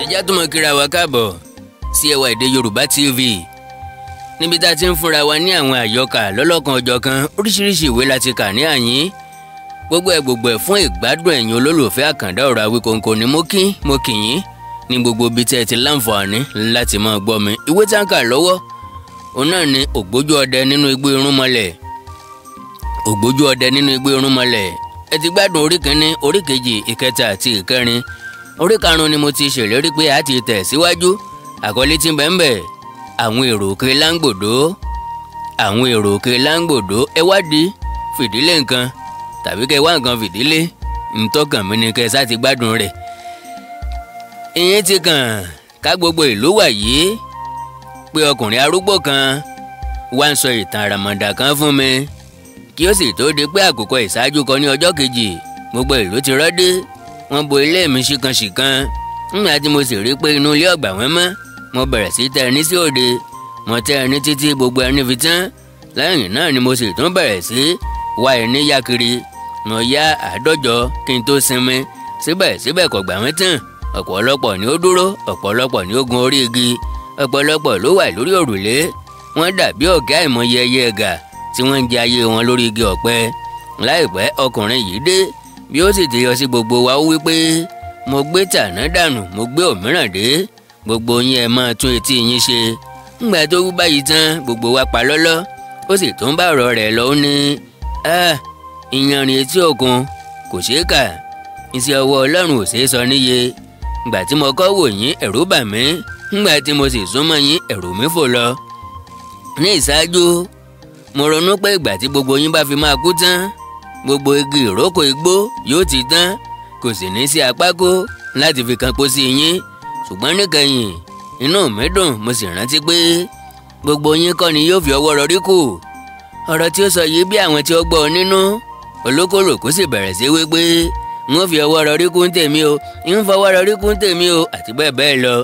Ẹjá tó mọ kíra wa káàbọ̀ sí Ẹwà Èdè Yorùbá TV, níbi tá a ti ń fúnra wa ní àwọn àyọkà lọ́lọ́kan ọjọ́kan. Oríṣiríṣi ìwé la ti kà ní àyín, gbogbo ẹ̀ fún ìgbádùn ẹ̀yin olólùfẹ́ àkàndá ọ̀rọ̀ Awíkonko ni. Mo kí yín ní gbogbo ibi tí ẹ ti láǹfààní láti máa gbọ́ mi. Ìwé tá ń kà lọ́wọ́ òun náà ni Ògbójú Ọdẹ Nínú Igbó Irúnmọlẹ̀. Ògbójú Ọdẹ Nínú Igbó Irúnmọlẹ̀. Ẹ ti gbádùn orí kínní, orí kejì, ìkẹta àti ìkẹrin. Orí karùn-ún ni mo ti ṣèlérí pé a ti tẹ̀ síwájú. Àkọlé tí ń bẹ ń bẹ, Àwọn Èrò Òkè Láńgbòdo. Àwọn Èrò Òkè Láńgbòdo. Ẹ wádìí fìdílé nǹkan tàbí kẹ wá nǹkan fìdílé ntọ́kàn mi ni kẹ sá ti gbádùn rẹ̀. Ìyẹn ti kàn ká gbogbo ìlú wà yìí pé ọkùnrin arúgbó kan wá ń sọ ìtàn àràmàǹdà kan fún mi. Kí ó sì tó di pé àkùkọ ìṣáájú kọ ní ọjọ́ kejì, gbogbo ìlú ti rọ́dé. Wọ́n bo ilé mi ṣìkanṣìkan. Nígbà tí mo sì rí pé inú ilé ọ̀gbà wọn mọ́, mo bẹ̀rẹ̀ sí tẹ ẹní sí òde. Mo tẹ ẹní títí gbogbo ẹní fi tán. Lẹ́yìn náà ni mo sì tún bẹ̀rẹ̀ sí wá ẹní yá kiri. Mo yá 150 kí n tó sinmi. Síbẹ̀síbẹ̀ kò gbà wọ́n tán. Ọ̀pọ̀lọpọ̀ ni ó dúró, ọ̀pọ̀lọpọ̀ ni ó gun orí igi, ọ̀pọ̀lọpọ̀ ló wà lórí òrùlé. Wọ́n dàbí ọ̀gá àìmọye ẹyẹ ẹ̀gà tí wọ́n ń jẹ ayé wọn lórí igi ọ̀pẹ. Láìpẹ́, ọkùnrin yìí dé. Bí ó sì ti yọ sí gbogbo wa, ó wí pé, "Mo gbé tàná dànù, mo gbé òmíràn dé. Gbogbo yín, ẹ máa tún etí yín ṣe." Ńgbà tó wí báyìí tán, gbogbo wa pa lọ́lọ́. Ó sì tún bá ọ̀rọ̀ rẹ̀ lọ. Ó ní, "Ìyanrìn etí òkun kò ṣeé kà, iṣẹ́ ọwọ́ Ọlọ́run ò ṣeé sọ níye. Ìgbà tí mo kọ́ wò yín, ẹ̀rù bà mí. Ńgbà tí mo sì súnmọ́ yín, ẹ̀rù mi fò lọ. Ní ìṣáájú, mo ronú pé ìgbà tí gbogbo yín bá fi máa kú tán, gbogbo igi ìrókò igbó yóò ti tán, kò sì ní sí apákó láti fi kan pósí yín. Ṣùgbọ́n níkẹyìn, inú mi dùn, mo sì rántí pé gbogbo yín kọ́ ni yóò fi ọwọ́ rọrí kù." Ọ̀rọ̀ tí ó sọ yìí bí àwọn tí ó gbọ́ nínú. Olókòlòkó sì bẹ̀rẹ̀ sí wípé, "N ó fi ọwọ́ rọrí kú ń tèmi o, ń fọwọ́ rọrí kú ń tèmi o," àti bẹ́ẹ̀ bẹ́ẹ̀ lọ.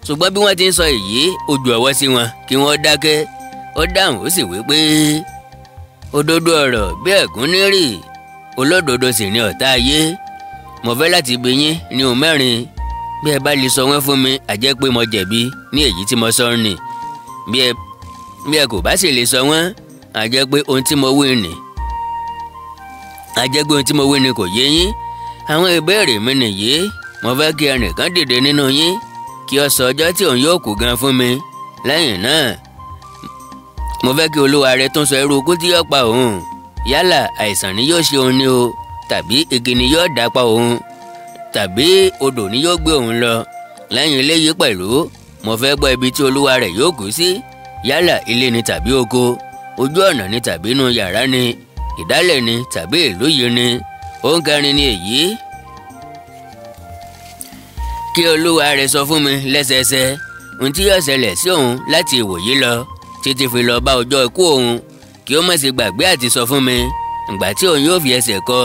Ṣùgbọ́n bí wọ́n ti ń sọ èyí, ó ju ọwọ́ sí wọn kí wọ́n dákẹ́. Ó dáhùn, ó sì wí pé, "Òdodo ọ̀rọ̀ bí ẹ̀gún nírì, olódodo sì ni ọ̀tá ayé. Mo fẹ́ láti bi yín ní ohun mẹ́rin. Bí ẹ bá lè sọ wọ́n fún mi, a jẹ́ pé mo jẹ̀bi ní èyí tí mo sọ nì. Bí ẹ kò bá sì lè sọ wọ́n, a jẹ́ pé ohun tí mo wí nì, a jẹ́ pé ohun tí mo wí ni kò yé yín. Àwọn ìbéèrè mi nìyí. Mo fẹ́ kí ẹnìkan dìde nínú yín kí ó sọ ọjọ́ tí òun yóò kú gan fún mi. Lẹ́yìn náà, mo fẹ́ kí olúwa rẹ̀ tún sọ irú ikú tí yóò pa òun, yálà àìsàn ni yóò ṣe òun ni o, tàbí igi ni yóò dá pa òun, tàbí odò ni yóò gbé òun lọ. Lẹ́yìn eléyìí pẹ̀lú, mo fẹ́ gbọ́ ibi tí olúwa rẹ̀ yóò kú sí, yálà ilé ni tàbí oko, ojú ọ̀nà ni tàbí inú yàrá ni, ìdálẹ̀ ni tàbí ìlú yìí ni. Ohun kẹrin ni èyí: kí olúwa rẹ̀ sọ fún mi lẹ́sẹẹsẹ ohun tí yóò ṣẹlẹ̀ sí òun láti ìwòyí lọ títí fi lọ bá ọjọ́ ikú òun. Kí ó má ṣe gbàgbé àti sọ fún mi ìgbà tí òun yóò fi ẹsẹ̀ kọ,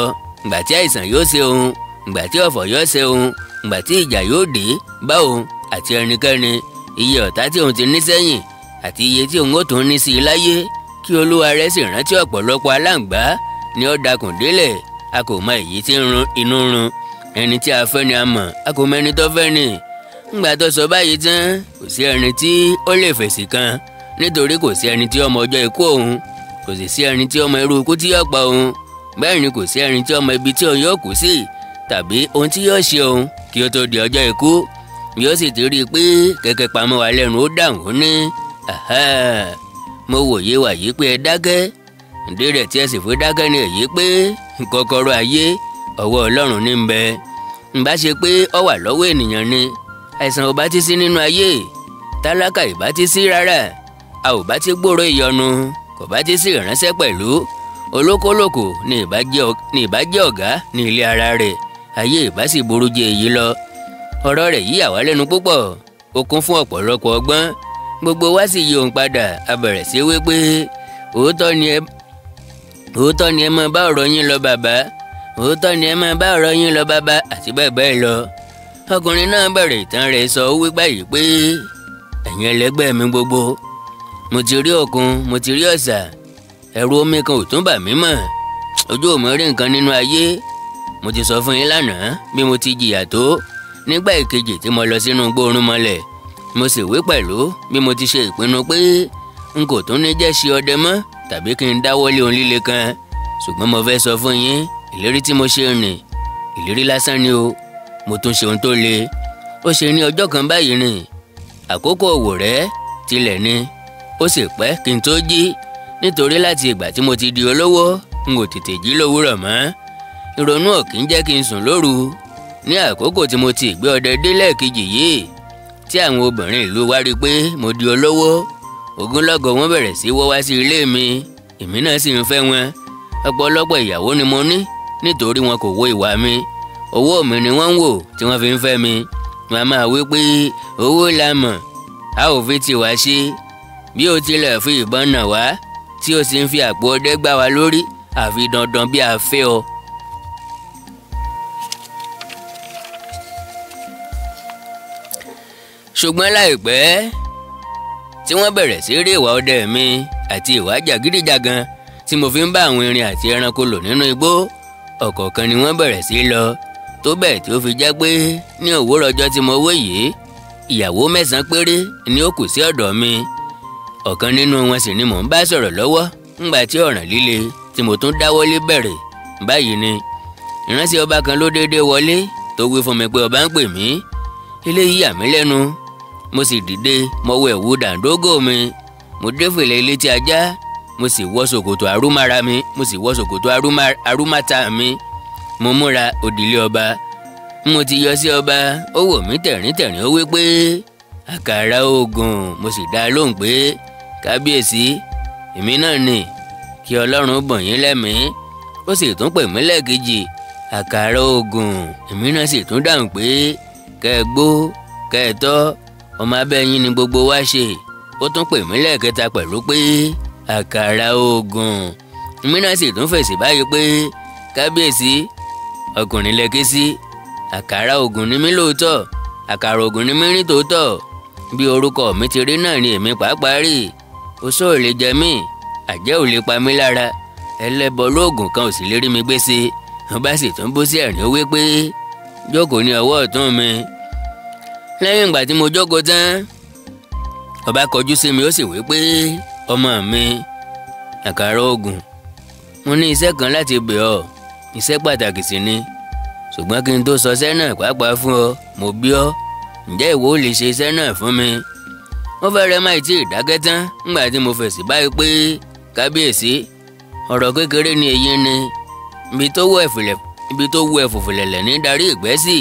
ìgbà tí àìsàn yóò ṣe òun, ìgbà tí ọ̀fọ̀ yóò ṣe òun, ìgbà tí ìjà yóò dé bá òun àti ẹnikẹ́ni, iye ọ̀tá tí òun ti ní sẹ́yìn àti iye tí òun ó tún ní sí i láyé. Kí olúwa rẹ̀ sì rántí, ọ̀pọ̀lọpọ̀ aláǹgbá ni ó dakùn délẹ̀, a kò mọ èyí tí ń run inú run. Ẹni tí a fẹ́ ni a mọ̀, a kò mọ ẹni tó fẹ́ ni." Ńgbà tó sọ báyìí tán, kò sí ẹni tí ó lè fèsì kan, nítorí kò sí ẹni tí ó mọ ọjọ́ ikú òun, kò sì sí ẹni tí ó mọ irú ikú tí yóò pa òun. Bẹ́ẹ̀ ni kò sí ẹni tí ó mọ ibi tí òun yóò kú sí tàbí ohun tí yóò ṣe òun kí ó tó di ọjọ́ ikú. Yóò sì ti rí i pé kẹ̀kẹ́ pamọ́ wa lẹ́nu, ó dáhùn, ó ní, "Mo wòye wà yìí pé ẹ dákẹ́. Ìdí rẹ̀ tí ẹ sì fi dákẹ́ ni èyí pé kọ́kọ́rọ́ ayé, ọwọ́ Ọlọ́run ní ń bẹ. Ǹbá ṣe pé ó wà lọ́wọ́ ènìyàn ni, àìsàn ò bá ti sí nínú ayé, tálákà ìbá ti sí rárá, a ò bá ti gbòòrò ìyọnu, kò bá ti sí ìránṣẹ́ pẹ̀lú. Olókólòkò ní ìbá jẹ́ ọ̀gá ní ilé ara rẹ̀. Ayé ìbá sì burú jẹ èyí lọ." Ọ̀rọ̀ rẹ̀ yí àwa lẹ́nu púpọ̀. Ó kún fún ọ̀pọ̀lọpọ̀ ọgbọ́n. Gbogbo wa sì yí òun padà. A bẹ̀rẹ̀ sí wípé, "Òótọ́ ni, ẹ máa bá ọ̀rọ̀ yín lọ, bàbá. Òótọ́ ni, ẹ máa bá ọ̀rọ̀ yín lọ, bàbá," àti bẹ́ẹ̀ bẹ́ẹ̀ lọ. Ọkùnrin náà bẹ̀rẹ̀ ìtàn rẹ̀ sọ. Ó wí báyìí pé, "Ẹ̀yin ẹlẹgbẹ́ mi gbogbo, mo ti rí òkun, mo ti rí ọ̀sà. Ẹ̀rù omi kan ò tún bà mí mọ́. Ojú ò mọ rí nǹkan nínú ayé. Mo ti sọ fún yín lánàá bí mo ti jìyà tó. Nígbà ìkejì tí mo lọ sínú igbó irúnmọlẹ̀, mo sì wí pẹ̀lú bí mo ti ṣe ìpinnu pé n kò tún ní jẹ́ ṣe ọdẹ mọ́ tàbí kí n dáwọ́lé ohun líle kan. Ṣùgbọ́n mo fẹ́ sọ fún yín, ìlérí tí mo ṣe rìn ìlérí lásán ni o. Mo tún ṣe ohun tó le. Ó ṣe ní ọjọ́ kan báyìí rìn, àkókò òwò rẹ̀ tilẹ̀ ni, ó sì pẹ́ kí n tó jí, nítorí láti ìgbà tí mo ti di olówó n ò tètè jí lówùrọ̀ mọ́. Ìrònú ò kì í jẹ́ kí n sùn lóru. Ní àkókò tí mo ti ìgbé ọdẹ dé lẹ́ẹ̀kejì yìí, tí àwọn obìnrin ìlú wa rí i pé mo di olówó, ogunlọ́gọ̀ wọn bẹ̀rẹ̀ sí wọ́ wá sí ilé mi, èmi náà sì ń fẹ́ wọn. Ọ̀pọ̀lọpọ̀ ìyàwó ni mo ní, nítorí wọn kò wo ìwà mi. Owó mi ni wọ́n ń wò tí wọ́n fi ń fẹ́ mi. Wọ́n máa wí pé owó la mọ̀, a ò fi tiwa ṣe. Bí o tilẹ̀ fi ìbọn nà wá, tí o sì ń fi àpò ọdẹ gbá wa lórí, àfi dandan bí a fẹ́ ọ. Ṣùgbọ́n láìpẹ́ tí wọ́n bẹ̀rẹ̀ sí rí ìwà ọdẹ mi àti ìwà jàgídíjàgan tí mo fi ń bá àwọn erin àti ẹranko lò nínú igbó, ọ̀kọ̀ọ̀kan ni wọ́n bẹ̀rẹ̀ sí lọ. Tó bẹ́ẹ̀ tí ó fi jẹ́ pé ní òwúrọ̀ ọjọ́ tí mo wé yìí, ìyàwó 9 péré ni ó kù sí ọ̀dọ̀ mi. Ọ̀kan nínú wọn sì ni mò ń bá sọ̀rọ̀ lọ́wọ́ ńgbà tí ọ̀ràn líle tí mo tún dáwọ́lé bẹ̀rẹ̀ báyìí ni. Ìránṣẹ́ ọba kan ló déédéé wọlé tó wí fún mi pé ọba ń pè mí. Eléyìí yà mí lẹ́nu. Mo sì dìde, mo wọ ẹ̀wù dàńdógò mi, mo dé fìlà ilé tí ajá, mo sì wọ ṣòkòtò arúmára mi, mo sì wọ ṣòkòtò arúmáta mi. Mo múra òdìlé ọba. Mo ti yọ sí ọba, ó wò mí tẹ̀ríntẹ̀rín, ó wí pé àkàrà oògùn. Mo sì dá a lóhùn pé kábíyèsí, èmi náà ni, kí Ọlọ́run bọ̀ yín lẹ́mìí. Ó sì tún pè mí lẹ́ẹ̀kejì, àkàrà oògùn. Èmi náà sì tún dáhùn pé kẹ́ ẹ gbó, kẹ́ ẹ tọ́, ọmọ abẹ́ yín ni gbogbo wa ṣe. Ó tún pè mí lẹ́ẹ̀kẹta pẹ̀lú pé àkàrà oògùn. Èmi náà sì tún fèsì báyìí pé kábíyèsí, ọkùnrin lẹ ké sí, àkàrà oògùn ni mí lóòótọ́, àkàrà oògùn ni mí rí tòótọ́. Bí orúkọ mi ti rí náà ni èmi pàápàá rí. Oṣó ò lè jẹ mí, àjẹ́ ò lè pa mí lára, ẹlẹ́bọ lóògùn kan ò sì lè rí mi gbé ṣe. Ọba sì tún bú sí ẹ̀rín, ó wí pé jókòó ní ọwọ́ ọ̀tún mi. Lẹ́yìn ìgbà tí mo jókòó tán, ọba kọjú sí mi, ó sì wí pé ọmọ mi, àkàrà oògùn, mo ní iṣẹ́ kan láti bẹ̀ ọ́, iṣẹ́ pàtàkì sì ni. Ṣùgbọ́n kí n tó sọ iṣẹ́ náà pàápàá fún ọ, mo bí ọ, ǹjẹ́ ìwọ ò lè ṣe iṣẹ́ náà fún mi? Wọ́n fẹ́rẹ̀ máì tí ì dákẹ́ tán nígbà tí mo fèsì báyìí pé kábíyèsí, ọ̀rọ̀ kékeré ni èyí ni. Ibi tó wọ ẹ̀fùfùlẹ̀lẹ̀ ní darí ìgbẹ́ sí,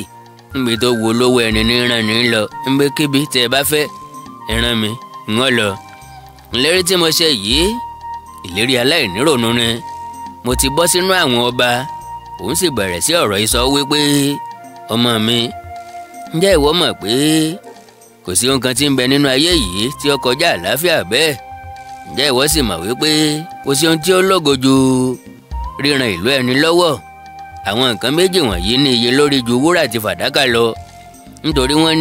níbi tó wo olówó ẹni ní ràn ní lọ, níbikíbi tẹ́ ẹ bá fẹ́ ẹ rán mi, ń lọ. Ìlérí tí mo ṣe yìí, ìlérí aláìnírònú ni. Mo ti bọ́ sínú àwọn ọba. Òun sì bẹ̀rẹ̀ sí ọ̀rọ̀ ìsọ wípé ọmọ mi, ǹjẹ́ ìwọ mọ̀ pé kò sí ohun kan tí ń bẹ nínú ayé yìí tí ó kọjá àlàáfíà bẹ́ẹ̀? Ǹjẹ́ ìwọ sì mọ̀ wípé kò sí ohun tí ó lógo ju ríran ìlú ẹni lọ́wọ́? Àwọn nǹkan méjì wọ̀nyí ní iye lórí ju wúrà àti fàdákà lọ. Nítorí wọn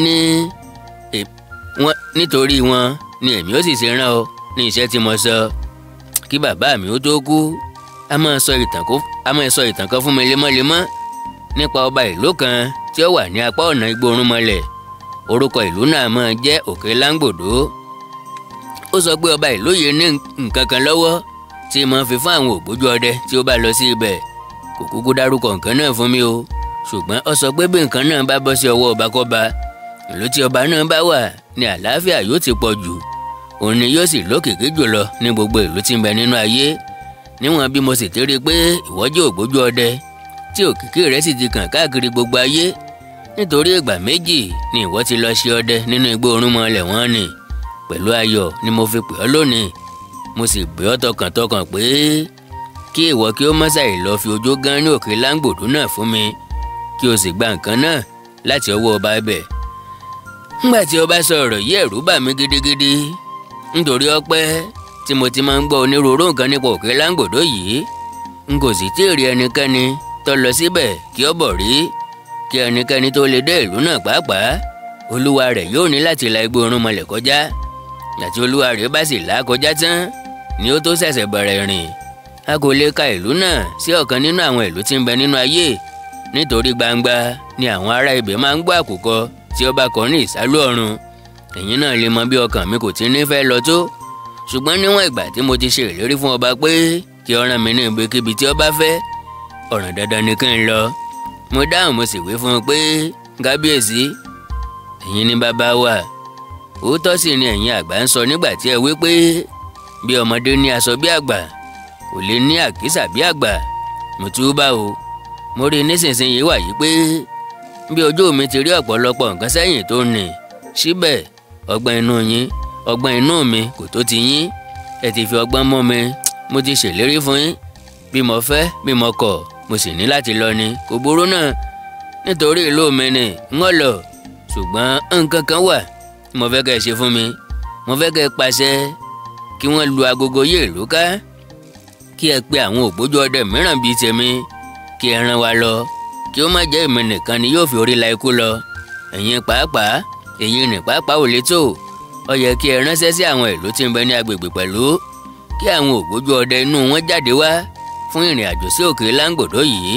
ni èmi ó sì ṣe rán ọ ní iṣẹ́ tí mo sọ. Kí bàbá mi ó tó kú, a máa sọ ìtàn kan fún mi lemọ́lemọ́ nípa ọba ìlú kan tí ó wà ní apá ọ̀nà igbó irúnmọlẹ̀. Orúkọ ìlú náà máa jẹ́ Òkè Láńgbòdo. Ó sọ pé ọba ìlú yìí ní nǹkan kan lọ́wọ́ tí mo fi fún àwọn ògbójú ọdẹ tí ó bá lọ sí ibẹ̀. Kò kúkú dárúkọ nǹkan náà fún mi o, ṣùgbọ́n ó sọ pé bí nǹkan náà bá bọ́ sí ọwọ́ ọba kọ́ba, ìlú tí ọba náà bá wà ní àlàáfíà yóò ti pọ̀ jù, òun ni yóò sì lókìkí jùlọ ní gbogbo ìlú tí ń bẹ nínú ayé. Níwọ̀n bí mo sì ti rí i pé ìwọ jẹ́ ògbójú ọdẹ tí òkìkí rẹ̀ sì ti kàn káàkiri gbogbo ayé, nítorí ìgbà méjì ni ìwọ ti lọ ṣe ọdẹ nínú igbó irúnmọlẹ̀ wọn ni. Pẹ̀lú ayọ̀ ni mo fi pè ọ́ lónìí, mo sì bẹ̀ ọ́ tọkàntọkàn pé kí ìwọ kí ó má ṣàì lọ fi ojú gan ní Òkè Láńgbòdo náà fún mi, kí o sì gba nǹkan náà láti ọwọ́ ọba ibẹ̀. Nígbà tí ọba sọ ọ̀rọ̀ yìí, ẹ̀rù bà mí gidigidi, nítorí ọpẹ́ tí mo ti máa ń gbọ́ onírúurú nǹkan nípa Òkè Láńgbòdo yìí. N kò sì tíì rí ẹnikẹ́ni tó lọ síbẹ̀ kí ó bọ̀ rí. Kí ẹnikẹ́ni tó lè dé ìlú náà pàápàá, olúwa rẹ̀ yóò ní láti la igbó irúnmọlẹ̀ kọjá. Àti olúwa rẹ̀ bá sì là á kọjá tán ni ó tó ṣẹ̀ṣẹ̀ bẹ̀rẹ̀ rìn. A kò lè ka ìlú náà sí ọ̀kan nínú àwọn ìlú tí ń bẹ nínú ayé, Nítorí gbangba ni àwọn ará ibẹ̀ máa ń gbọ́ àkùkọ tí ó bá kọ ní ìsálú ọ̀run. Ẹ̀yin náà lè mọ bí ọkàn mi kò ti ní fẹ́ lọ tó. Ṣùgbọ́n níwọ̀n ìgbà tí mo ti ṣe ìlérí fún ọba pé kí ó rán mi ní ibikíbi tí ó bá fẹ́, ọ̀ràn dandan ni kí n lọ. Mo dáhùn mo sì wí fún un pé kábíyèsí, ẹ̀yin ni bàbá wa. Òótọ́ sì ni ẹ̀yin àgbà ń sọ nígbà tí ẹ wí pé bí ọmọdé ní aṣọ bí àgbà, kò lè ní àkísà bí àgbà. Mo túbà o. Mo rí nísinsìnyí wà yìí pé bí ojú mi ti rí ọ̀pọ̀lọpọ̀ nǹkan sẹ́yìn tó nì, síbẹ̀ ọgbọ́n inú yín, ọgbọ́n inú mi kò tó ti yín. Ẹ ti fi ọgbọ́n mú mi, mo ti ṣèlérí fún yín. Bí mo fẹ́, bí mo kọ̀, mo sì ní láti lọ ni. Kò burú náà, nítorí ìlú mi ni n ó lọ. Ṣùgbọ́n nǹkan kan wà tí mo fẹ́ kẹ́ ẹ ṣe fún mi. Mo fẹ́ kẹ́ ẹ pàṣẹ kí wọ́n lu agogo yé ìlú ká, kí ẹ pe àwọn ògbójú ọdẹ mìíràn bíi tèmi, kí ẹ rán wa lọ, kí ó má jẹ́ èmi nìkan ni yóò fi orí la ikú lọ. Ẹ̀yin pàápàá, èyí ni pàápàá ò lè tó. Ó yẹ kí ẹ ránṣẹ́ sí àwọn ìlú tí ń bẹ ní agbègbè pẹ̀lú, kí àwọn ògbójú ọdẹ inú wọn jáde wá fún ìrìn àjò sí òkè Láńgòdó yìí.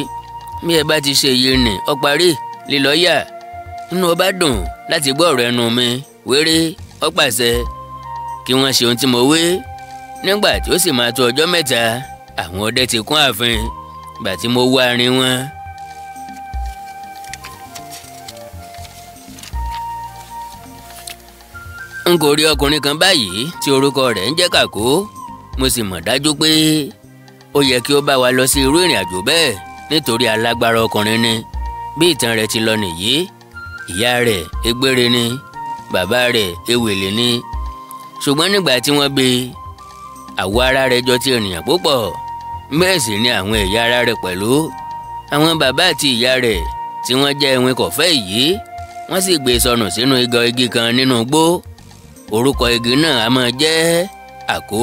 Bí ẹ bá ti ṣe yìí nì, ó parí lílọ yà. Inú ọba dùn láti gbọ́ ọ̀rọ̀ ẹnu mi. Wéré ó pàṣẹ kí wọ́n ṣe ohun tí mo wí. Nígbà tí ó sì máa tó ọjọ́ mẹ́ta, àwọn ọdẹ ti kún ààfin. Ìgbà tí mo wá rin wọn, n kò rí ọkùnrin kan báyìí tí orúkọ rẹ̀ ń jẹ́ Kàkó. Mo sì mọ̀ dájú pé ó yẹ kí ó bá wa lọ sí irú ìrìn àjò bẹ́ẹ̀, nítorí alágbára ọkùnrin ni. Bí ìtàn rẹ̀ ti lọ nìyí. Ìyá rẹ̀ egbére ni, bàbá rẹ̀ ewèlè ni. Ṣùgbọ́n nígbà tí wọ́n bí, àwọ̀ ara rẹ̀ jọ ti ènìyàn púpọ̀, bẹ́ẹ̀ sì ni àwọn ẹ̀yà ara rẹ̀ pẹ̀lú. Àwọn bàbá àti ìyá rẹ̀ tí wọ́n jẹ́ iwin kọ̀fẹ́ yìí, wọ́n sì gbé sọnù sínú igọ̀ igi kan nínú igbó. Orúkọ igi náà a máa jẹ́ Àkó.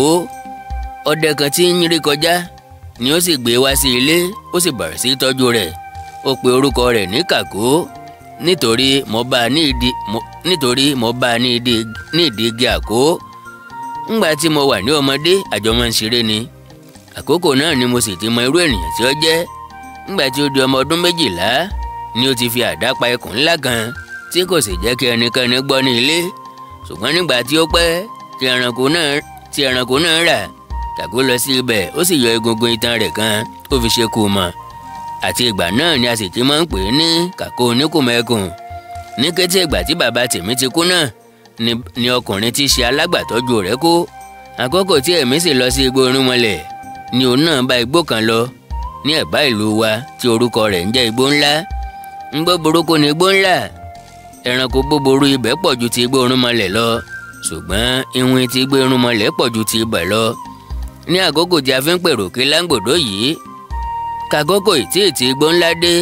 Ọdẹ kan tí ń rí kọjá ni ó sì gbé wá sí ilé, ó sì bẹ̀rẹ̀ sí tọ́jú rẹ̀. Ó pe orúkọ rẹ̀ ní Kàkó, nítorí mo bá a ní ìdí igi àkó. Ńgbà tí mo wà ní ọmọdé, àjọ máa ń ṣeré ni. Àkókò náà ni mo sì ti mọ irú ènìyàn tí ó jẹ́. Ńgbà tí ó di ọmọ ọdún 12 ni ó ti fi àdá pa ẹkùn ńlá kan tí kò sì jẹ́ kí ẹnikẹ́ni gbọ́ ní ilé. Ṣùgbọ́n nígbà tí ó pẹ́ tí ẹranko náà rà, Kàkó lọ sí ibẹ̀, ó sì yọ egungun itan rẹ̀ kan, ó fi ṣe kùmọ̀. Àti ìgbà náà ni a sì ti máa ń pè é ní Kàkó oníkùmọ̀ ẹkùn. Ní kété ìgbà tí bàbá tèmi ti kú náà ni ọkùnrin tí í ṣe alágbàtọ́jú rẹ̀ kú. Àkókò tí èmi sì lọ sí igbó irúnmọlẹ̀ ni òun náà bá igbó kan lọ ní ẹ̀bá ìlú wa tí orúkọ rẹ̀ ń jẹ́ igbó ńlá. Igbó burúkú ni igbó ńlá. Ẹranko búburú ibẹ̀ pọ̀ ju ti igbó irúnmọlẹ̀ lọ, ṣùgbọ́n iwin ti igbó irúnmọlẹ̀ pọ̀ ju ti ibẹ̀ lọ. Ní àkókò tí a fi ń pèrò kí Láńgòdó yìí, kàkókò ìtí ìtì igbó ńlá dé,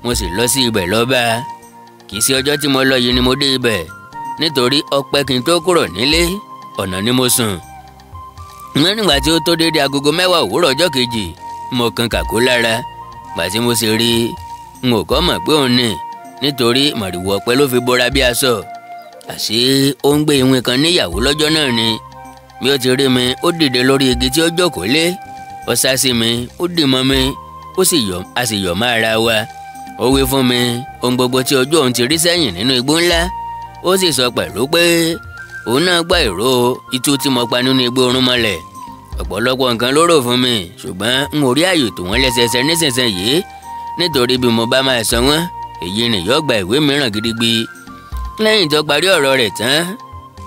mo sì lọ sí ibẹ̀ lọ bá a. Kì í ṣe ọjọ́ tí mo lọ yìí ni mo dé ibẹ̀, nítorí ọpẹ́ kí n tó kúrò nílé, ọ̀nà ni mo sùn. Ṣùgbọ́n nígbà tí ó tó dédé agogo 10 òwúrọ̀ ọjọ́ kejì, mo kan Kàkó lára. Gbà tí mo sì rí i, n ò kọ́ mọ̀ pé òun ni, nítorí màrìwò ọ̀pẹ ló fi bora bí aṣọ. Àṣé ó ń gbé iwin kan níyàwó lọ́jọ́ náà ni. Bí ó ti rí mi, ó dìde lórí igi tí ó jókòó lé. Ó sá sí mi, ó dì mọ́ mi, a sì yọ̀ mọ́ ara wa. Ó wí fún mi ohun gbogbo tí ojú òun ti rí sẹ́yìn nínú igbó ńlá. Ó sì sọ pẹ̀lú pé òun náà gbọ́ ìró itú tí mo pa nínú igbó irúnmọlẹ̀. Ọ̀pọ̀lọpọ̀ nǹkan ló rò fún mi, ṣùgbọ́n n ò rí àyè tó wọ́n lẹ́sẹẹsẹ nísinsìnyí, nítorí bí mo bá máa sọ wọ́n, èyí ni yóò gba ìwé mìíràn gidigbi. Lẹ́yìn tó parí ọ̀rọ̀ rẹ̀ tán,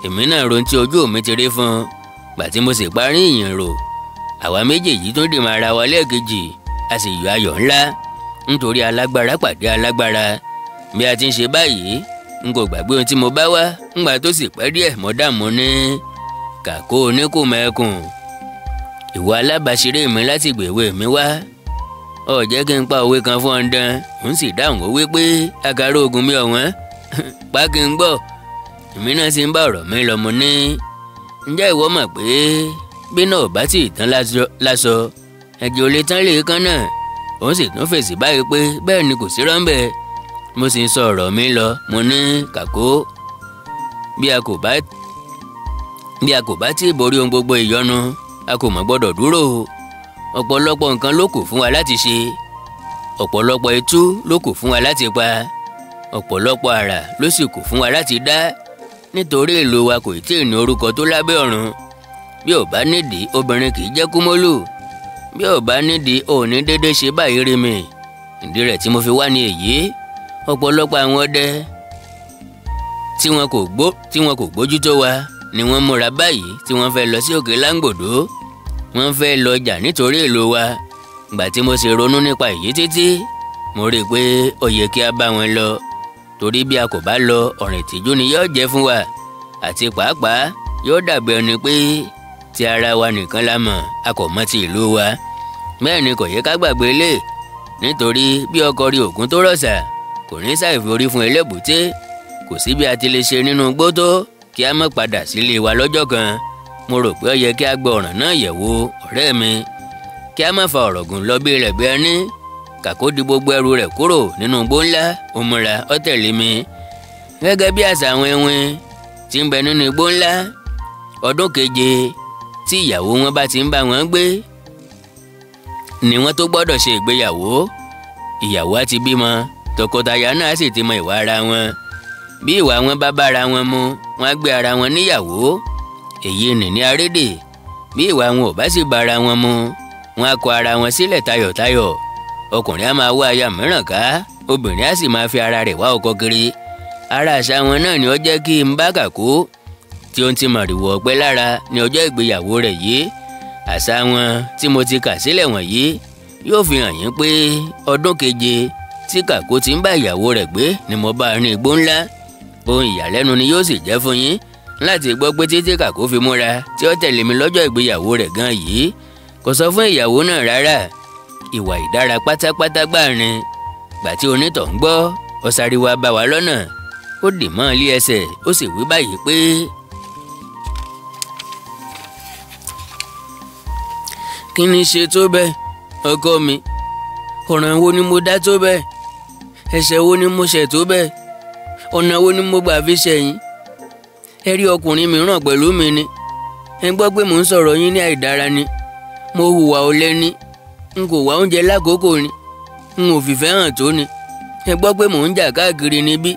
èmi náà ron tí ojú mi ti rí fún un. Gbà tí mo sì parí ìyìn rò, àwa méjèèjì tún dì máa ra wa lẹ́ẹ̀kejì, a sì yọ ayọ̀ ńlá, nítorí alágbára pàdé alágbára. Bí a ti ń ṣe báyìí, n kò gbàgbé ohun tí mo bá wá. Ńgbà tó sì pẹ́ díẹ̀, mo dààmú ní Kàkó oníkùmọ̀ ẹkùn, ìwọ alábàṣeré mi láti gbèwé mi wá. Ó jẹ́ kí n pa òwe kan fún ọ̀ndàn. Òun sì dáhùn ó wí pé àkàrà oògùn mi ọ̀wọ́n pa kí n gbọ́. Èmi náà sì ń bá ọ̀rọ̀ mi lọ, mo ní ǹjẹ́ ìwọ mọ̀ pé bí náà ò bá tì tán láṣọ, ẹ̀jẹ̀ ò lè tán lè kán náà. Òun sì tún fèsì báyìí pé bẹ́ẹ̀ ni, kò sí rọ́ńbẹ́. Mo sì ń sọ ọ̀rọ̀ mi lọ, mo ní Kàkó, bí a kò bá tí ì borí ohun gbogbo ìyọnu, a kò mọ̀ gbọ́dọ̀ dúró. Ọ̀pọ̀lọpọ̀ nǹkan ló kù fún wa láti ṣe. Ọ̀pọ̀lọpọ̀ itú ló kù fún wa láti pa, ọ̀pọ̀lọpọ̀ àrà ló sì kù fún wa láti dá, nítorí ìlú wa kò tí ì ní orúkọ tó lábẹ́ ọ̀run. Bí ò bá nídìí, obìnrin kì í jẹ́ kúmólù. Bí ò bá nídìí, ò ní dédé ṣe báyìí rí mi. Ìdí rẹ̀ tí mo fi wá ní èyí. Ọ̀pọ̀lọpọ̀ àwọn ọdẹ tí wọn kò gbójú tó wa ni wọ́n múra báyìí tí wọ́n fẹ́ lọ sí òkè Láńgbòdo. Wọ́n fẹ́ lọ jà nítorí ìlú wa. Ìgbà tí mo sì ronú nípa èyí títí, mo rí i pé ó yẹ kí a bá wọn lọ, torí bí a kò bá lọ, ọ̀rìn ìtìjú ni yóò jẹ́ fún wa, àti pàápàá yóò dàbí ẹni pé ti ara wa nìkan la mọ̀, a kò mọ̀ ti ìlú wa. Bẹ́ẹ̀ ni kò yẹ ká gbàgbé lé, nítorí bí ọkọ̀ rí òkun tó rọ̀ṣà kò ní ṣàìfi orí fún ẹlẹ́bùté. Kò sí bí a ti lè ṣe nínú igbó tó kí a má padà sílé wa lọ́jọ́ kan. Mo rò pé ó yẹ kí a gbọ́ ọ̀ràn náà yẹ̀wò, ọ̀rẹ́ mi, kí a má fa ọ̀rọ̀ gùn lọ bí rẹ̀ bí ẹni. Kàkó di gbogbo ẹrù rẹ̀ kúrò nínú igbó ńlá, ó múra, ó tẹ̀lé mi. Gẹ́gẹ́ bí àṣà àwọn ẹwìn tí ń bẹ nínú igbó ńlá, ọdún keje tí ìyàwó wọn bá ti ń bá wọn gbé ni wọ́n tó gbọ́dọ̀ ṣe ìgbéyàwó. Ìyàwó á ti bímọ, tọkọtaya náà sì ti mọ ìwà ara wọn. Bí ìwà wọn bá bára wọn mu, wọ́n á gbé ara wọn níyàwó. Èyí nì ní arédè. Bí ìwà wọn ò bá sì bára wọn mu, wọ́n á kọ ara wọn sílẹ̀ tayọ̀tayọ̀. Ọkùnrin á máa wá aya mìíràn ká, obìnrin á sì máa fi ara rẹ̀ wá ọkọ kiri. Ara àṣà wọn náà ni ó jẹ́ kí n bá Kàkó tí ó ń ti màrìwò ọ̀pẹ lára ní ọjọ́ ìgbéyàwó rẹ̀ yìí. Àṣà wọn tí mo ti kà sílẹ̀ wọ̀nyí yóò fi hàn yín pé ọdún keje tí Kàkó ti ń bá ìyàwó rẹ̀ gbé ni mo bá rin igbó ńlá. Ohun ìyàlẹ́nu ni yóò sì jẹ́ fún yín láti gbọ́ pé títí Kàkó fi múra tí ó tẹ̀lé mi lọ́jọ́ ìgbéyàwó rẹ̀ gan yìí, kò sọ fún ìyàwó náà rárá. Ìwà ìdára pátápátá gbáà ni. Gbà tí onítọ̀ ń gbọ́, ó sáré wá bá wa lọ́nà, ó dì mọ́ ilé ẹsẹ̀, ó sì wí báyìí pé kí ni ṣe tó bẹ́ẹ̀, ọkọ mi? Ọ̀ràn wo ni mo dá tó bẹ́ẹ̀? Ẹ̀ṣẹ̀ wo ni mo ṣẹ̀ tó bẹ́ẹ̀? Ọ̀nà wo ni mo gbà fi ṣẹ̀yìn? Ẹ rí ọkùnrin mìíràn pẹ̀lú mi ni. Ẹ gbọ́ pé mò ń sọ̀rọ̀ yín ní àìdára ni. Mo hùwà ọ̀lẹ ni. N kò wá oúnjẹ lákòókò ni. N ò fìfẹ́ hàn tó ni. Ẹ gbọ́ pé mò ń jà káàkiri níbí.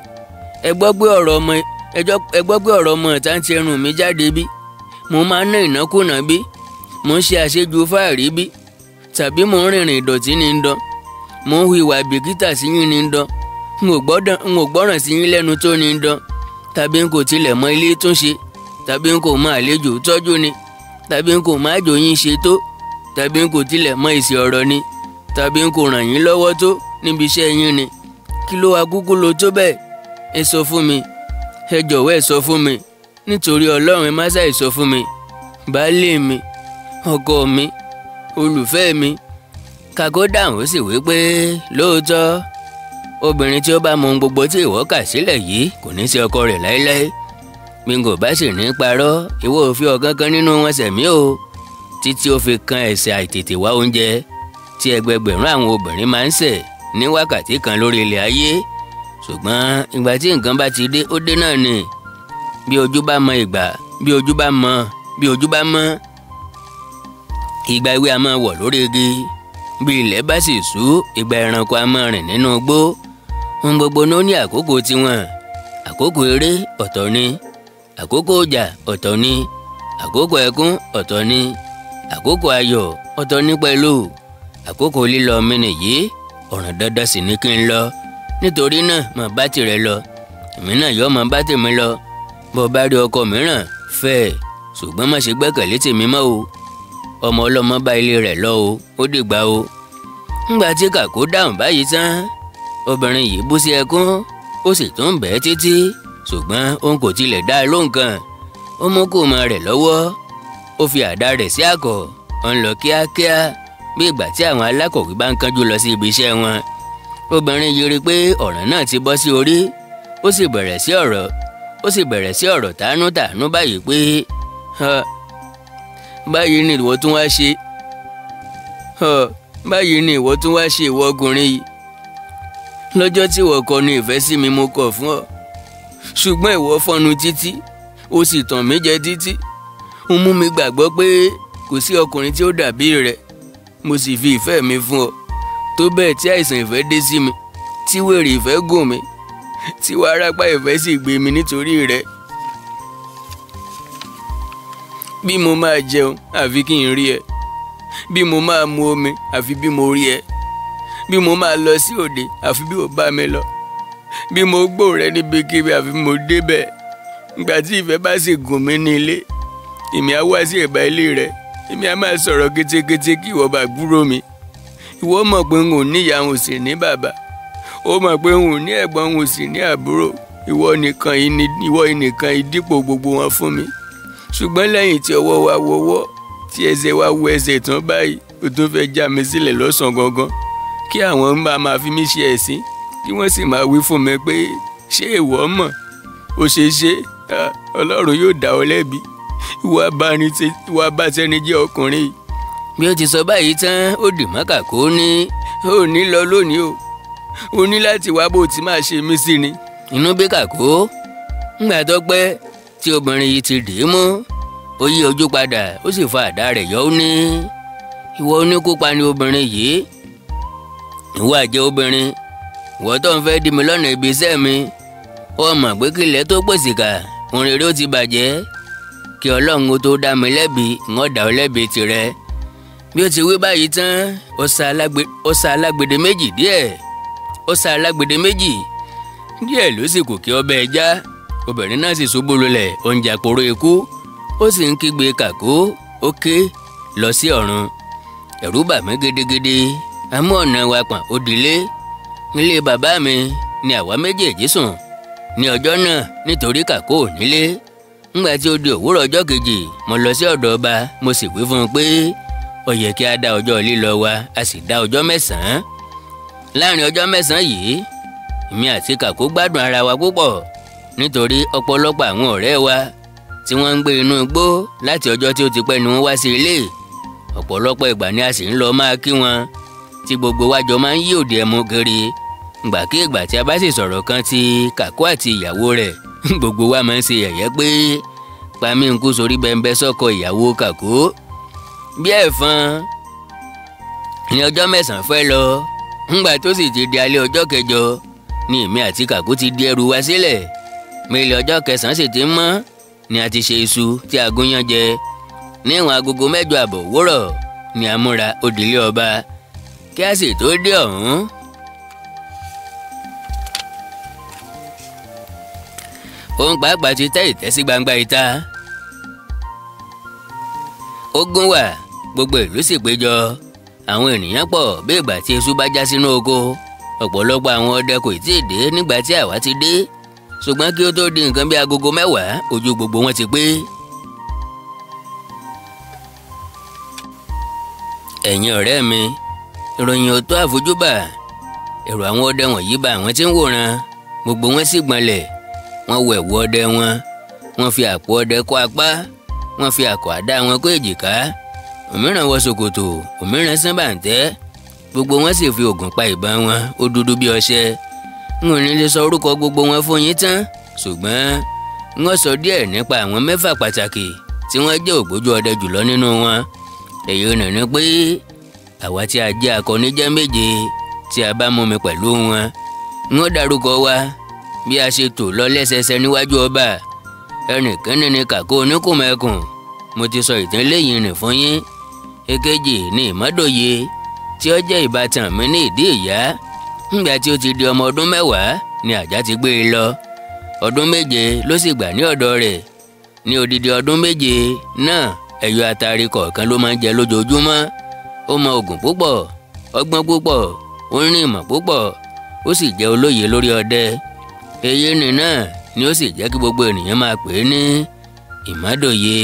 Ẹ gbọ́ pé ọ̀rọ̀ ọmọ ìta ń ti ẹnu mi jáde bí. Mo máa ń ná ìnákúnà bí. Mo ń ṣe àṣejù fáàrí bí. Tàbí mò ń rìnrìn ìdọ̀tí ní ń dán. Mò ń hu ìwà ìbìkítà sí yín ní ń dán. N ò gbọ́ràn sí yín lẹ́nu tó ní ń dán. Tàbí n kò tilẹ̀ mọ ilé tún ṣe. Tàbí n kò mọ àlejò tọ́jú ni. Tàbí n kò mọ àjò yín ṣe tó. Tàbí n kò tilẹ̀ mọ èsì ọ̀rọ̀ ni. Tàbí n kò ràn yín lọ́wọ́ tó níbi iṣẹ́ yín ni. Kí ló wá kúkú lo tó bẹ́ẹ̀? Ẹ sọ fún mi. Ẹ jọ̀wọ́ ẹ sọ fún mi. Nítorí Ọlọ́run, ẹ má ṣàì sọ fún mi. Baálé mi, ọkọ mi, olùfẹ́ mi. Kàkó dáhùn ó sì wí pé lóòótọ́ obìnrin tí ó bá mọ ohun gbogbo tí ìwọ kà sílẹ̀ yìí kò ní sí ọkọ rẹ̀ láéláé. Bí n kò bá sì ní parọ́, ìwọ ò fi ọ̀kan kan nínú wọn ṣẹ̀mí o, títí ó fi kan ẹ̀ṣẹ̀ àìtètè wá oúnjẹ tí ẹgbẹgbẹ̀rún àwọn obìnrin máa ń ṣẹ̀ ní wákàtí kan lórí ilẹ̀ ayé. Ṣùgbọ́n ìgbà tí nǹkan bá ti dé, ó dé náà ni. Bí ojú bá mọ ìgbà, bí ojú bá mọ, bí ojú bá mọ́, ìgbà ewé a máa wọ̀ lórí igi. Bí ilẹ̀ bá sì ṣú, ìgbà ẹranko a máa rìn nínú igbó. Ohun gbogbo ló ní àkókò tiwọn. Àkókò eré ọ̀tọ̀ ni, àkókò ọjà ọ̀tọ̀ ni, àkókò ẹkún ọ̀tọ̀ ni, àkókò ayọ̀ ọ̀tọ̀ ní pẹ̀lú. Àkókò lílọ mi nìyí, ọ̀ràn dandan sì ní kí n lọ. Nítorí náà mà bá tirẹ̀ lọ, èmi náà yóò máa bá tèmi lọ. Bó bá rí ọkọ mìíràn fẹ́ ẹ̀, ṣùgbọ́n má ṣe gbẹ́kẹ̀lé tèmi mọ́ o. Ọmọ ọlọ́mọ bá ilé rẹ̀ lọ o, ó dìgbà o. Ńgbà tí Kàkó dáhùn báyìí tán, obìnrin yìí bú sí ẹkún, ó sì tún bẹ́ẹ̀ títí, ṣùgbọ́n òun kò tilẹ̀ dá a lóhùn kan. Ó mú kùmọ̀ rẹ̀ lọ́wọ́, ó fi àdá rẹ̀ sí àkọ̀, ó ń lọ kíákíá bí ìgbà tí àwọn alákọ̀wé bá ń kánjú lọ sí ibi iṣẹ́ wọn. Obìnrin yìí rí i pé ọ̀ràn náà ti bọ́ sí orí, ó sì bẹ̀rẹ̀ sí ọ̀rọ̀ tánútànú báyìí pé báyìí ni ìwọ tún wá ṣe, báyìí ni ìwọ tún wá ṣe, ìwọ ọkùnrin yìí. Lọ́jọ́ tí ìwọ kọnu ìfẹ́ sí mi, mo kọ̀ fún ọ, ṣùgbọ́n ìwọ fọnu títí, ó sì tàn mí jẹ títí. Ó mú mi gbàgbọ́ pé kò sí ọkùnrin tí ó dàbí rẹ, mo sì fi ìfẹ́ mi fún ọ. Tó bẹ́ẹ̀ tí àìsàn ìfẹ́ dé sí mi, tí wèrè ìfẹ́ gùn mi, tí wárápá ìfẹ́ sì gbé mi nítorí rẹ. Bí mo máa jẹun àfi kí n rí ẹ, bí mo máa mu omi àfi bí mo rí ẹ, bí mo máa lọ sí òde àfi bí o bá mi lọ, bí mo gbóhùn rẹ níbikíbi àfi bí mo débẹ̀. Ìgbà tí ìfẹ́ bá sì gùn mí ní ilé, èmi á wá sí ẹ̀bá ilé rẹ, èmi á máa sọ̀rọ̀ kétékété kí ìwọ bá gbúrò mi. Ìwọ mọ̀ pé n ò ní ìyá, n ò sì ní bàbá. Ó mọ̀ pé n ò ní ẹ̀gbọ́n, n ò sì ní àbúrò. Ìwọ nìkan ìdípò gbogbo wọn fún mi. Ṣùgbọ́n lẹ́yìn tí ọwọ́ wa wọwọ́, tí ẹsẹ̀ wa wọ ẹsẹ̀ tán báyìí, o tún fẹ́ já mi sílẹ̀ lọ́sàn-án gangan, kí àwọn máa fi mí ṣe ẹ̀sín, kí wọ́n sì máa wí fún mi pé ṣé ìwọ mọ̀? Ó ṣe é ṣe, Ọlọ́run yóò dá ọ lẹ́bi. Ìwọ abátẹnijẹ́ ọkùnrin yìí. Bí ó ti sọ báyìí tán, ó dì mọ́ Kàkó ní ó ní lọ lónìí o, ó ní láti wá bó ti máa ṣe mí sí ni. Inú bí Kàkó. Ńgbà tó pẹ́ tí obìnrin yìí ti dì í mú, ó yí ojú padà, ó sì fa àdá rẹ̀ yọ. Ó ní ìwọ oníkópa ni obìnrin yìí, ìwọ àjẹ́ obìnrin, ìwọ tó ń fẹ́ dí mi lọ́nà ibi iṣẹ́ mi. Ó mọ̀ pé kílẹ̀ tó pèsè kà, òun rere ó ti bàjẹ́. Kí Ọlọ́run ó tó dá mi lẹ́bi, ń ó dá ọ lẹ́bi tirẹ̀. Bí ó ti wí báyìí tán, ó sa alágbède méjì díẹ̀, ó sa alágbède méjì díẹ̀ ló sì kù kí ọbẹ̀ já. Obìnrin náà sì ṣubú lulẹ̀, ó ń jàporó ikú, ó sì ń kígbe Kàkó, ó ké lọ sí ọ̀run. Ẹ̀rù bà mí gidigidi, àmú ọ̀nà wa pọ̀n ó dilé. Nílé bàbá mi ni àwa méjèèjì sùn ní ọjọ́ náà nítorí Kàkó ò nílé. Ńgbà tí ó di òwúrọ̀ ọjọ́ kejì, mo lọ sí ọ̀dọ̀ ọba, mo sì wí fún un pé ó yẹ kí a dá ọjọ́ lílọ wa, a sì dá ọjọ́ mẹ́sàn-án. Láàrin ọjọ́ mẹ́sàn-án yìí, èmi àti Kàkó gbádùn ara wa púpọ̀, nítorí ọ̀pọ̀lọpọ̀ àwọn ọ̀rẹ́ wa tí wọ́n ń gbé inú igbó láti ọjọ́ tí ó ti pẹ́ ni wọ́n wá sí ilé. Ọ̀pọ̀lọpọ̀ ìgbà ni a sì ń lọ máa kí wọn, tí gbogbo wa jọ máa ń yí òde ẹmu kiri. Ìgbàkigbà tí a bá sì sọ̀rọ̀ kan ti Kàkó àti ìyàwó rẹ̀, gbogbo wa máa ń ṣe yẹ̀yẹ́ pé pamí ń kú sórí bẹ́ńbẹ́ sọ́kọ ìyàwó Kàkó. Bí ẹ̀fọn ní ọjọ́ mẹ́sàn-án fẹ́ lọ, ńgbà tó sì ti di alẹ́ ọjọ́ kẹjọ ni èmi àti Kàkó ti di ẹrù wa sílẹ̀. Mílẹ̀ ọjọ́ kẹsàn-án sì ti ń mọ́ ni a ti ṣe iṣu tí a gúnyán jẹ. Níwọ̀n agogo 8:30 òwúrọ̀ ni a múra òdìlé ọba. Kí a sì tó dé ọ̀hún, òun pàápàá ti tẹ́ ìtẹ́ sí gbangba ìta. Ogun wà, gbogbo ìlú sì péjọ. Àwọn ènìyàn pọ̀ bí ìgbà tí eṣú bá já sínú oko. Ọ̀pọ̀lọpọ̀ àwọn ọdẹ kò tíì dé nígbà tí àwa ti dé, ṣùgbọ́n kí ó tó di nǹkan bí agogo 10, ojú gbogbo wọn ti pé. Ẹ̀yin ọ̀rẹ́ mi, ìròyìn ò tó àfojúbà. Èrò àwọn ọdẹ wọ̀nyí bà àwọn tí ń wòran, gbogbo wọn sì gbọ̀nlẹ̀. Wọ́n wọ ẹ̀wù ọdẹ wọn, wọ́n fi àpò ọdẹ kó apá, wọ́n fi àkọ̀ àdá wọn kó èjìká, òmíràn wọ ṣòkòtò, òmíràn sán bàǹtẹ́. Gbogbo wọn sì fi ògùn pa ìbọn wọn, ó dúdú bí ọṣẹ. N ò ní lè sọ orúkọ gbogbo wọn fún yín tán, ṣùgbọ́n n ó sọ díẹ̀ nípa àwọn mẹ́fà pàtàkì tí wọ́n jẹ́ ògbójú ọdẹ jùlọ nínú wọn. Èyí ò ní pé àwa tí a jẹ́ akọni jẹ́ 7 tí a bá mú mi pẹ̀lú wọn. N ó dárúkọ wa bí a ṣe tò lọ lẹ́sẹsẹ níwájú ọba. Ẹnìkíní ni Kàkó oníkùmẹ̀kùn, mo ti sọ ìtàn eléyìí rìn fún yín. Èkejì ni Ìmọ́dòye tí ó jẹ́ ìbátan mi ní ìdí ìyá. Ńgbà tí ó ti di ọmọ ọdún 10 ni àjà ti gbé e lọ. Ọdún 7 ló sì gbà ní ọ̀dọ̀ rẹ̀. Ní odidi ọdún 7 náà, ẹyọ atari kọ̀ọ̀kan ló máa ń jẹ lójoojúmọ́. Ó mọ ògùn púpọ̀, ọgbọ́n púpọ̀, ó ní ìmọ̀ púpọ̀, ó sì jẹ́ olóye lórí ọdẹ. Èyí ni náà ni ó sì jẹ́ kí gbogbo ènìyàn máa pè é ní Ìmọ́dòye.